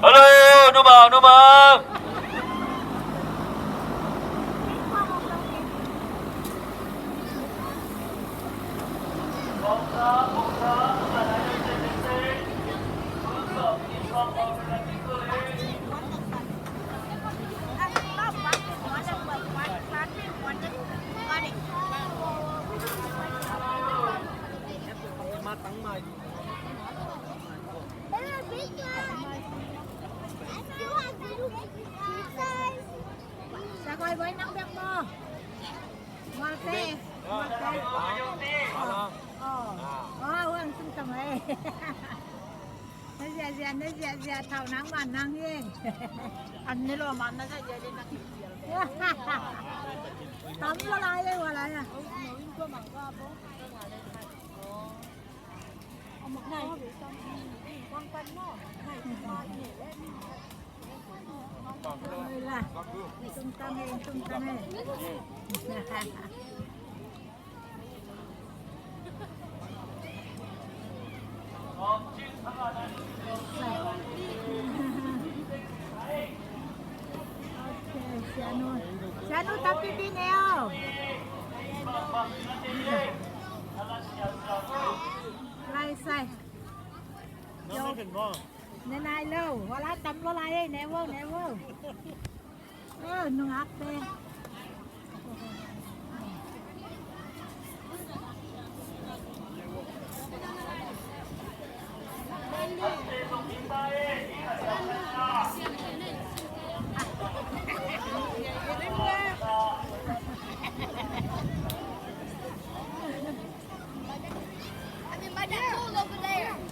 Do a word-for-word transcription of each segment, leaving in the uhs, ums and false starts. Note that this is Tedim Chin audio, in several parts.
Hello, number, number. Sa koi boy nang bek mo. Mual te. Mual te. Oh. Oh, huang sung tam eh. Na ziazia, na ziazia, thau nang man nang hing. An ne lo man na ziazia le nang hing. Tam lo lai le wa lai a. Sianu, sianu tapi bine o. Lai sai. Ne nai lo, wala tam lo lai, ne wo, ne wo. Ơ, nungak te.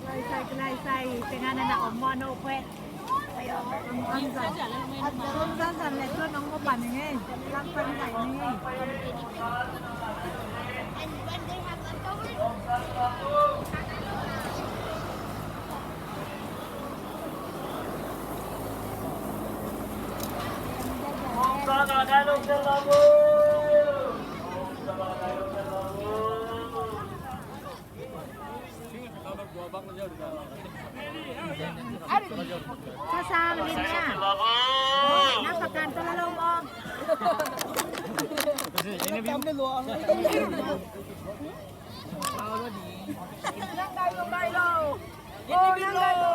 Lai sai, lai sai, tengah na na om mo no kwe. Om zan zan le tu nong mo pan nge, lang pan zan nge. Sasang lim na. Na pakan to la lo mo. Nang dai lo, dai lo. Oh, nang dai lo.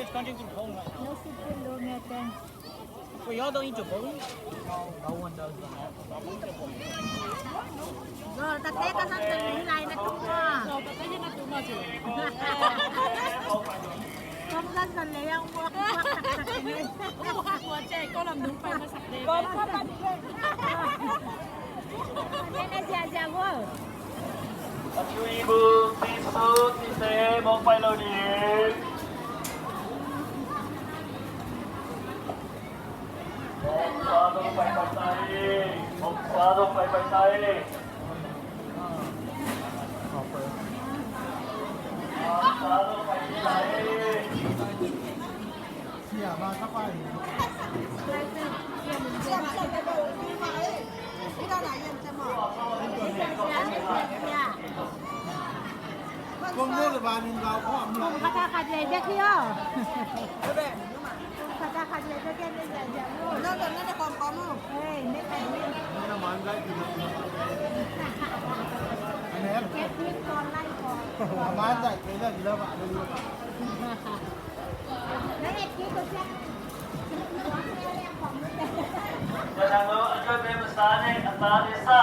No sipin lo me ten. Wait, y'all don't eat your bowling? No, no one does that. Yo, tate ka san san ni lai na tung ma. No, tate na tung ma si. Kong san san le yang muak muak tak tak ni. Muak muak che ko lam dung pai ma sak de. Ko ko ta ni. Ne ne sia sia wo. A tui bu ti su ti se mong pai lo ni. Kong mo le ba min ba ko am lo. Kata khat le bek hi o. Kata khat le bek hi o. Hey, ne kai ni. Na man dai ki na. Ane. Ke pi kon lai ko. Man dai ke la la ba le. Na e ki ko cha. Ka dang lo a ka be ma sa ne a ta ne sa.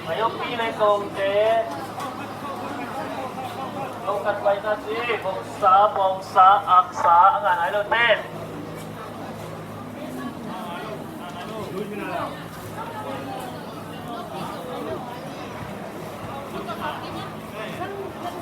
Ayok pi le kong te. Kong kat pai ta si, mong sa, mong sa, ak sa, angan ai lo ten.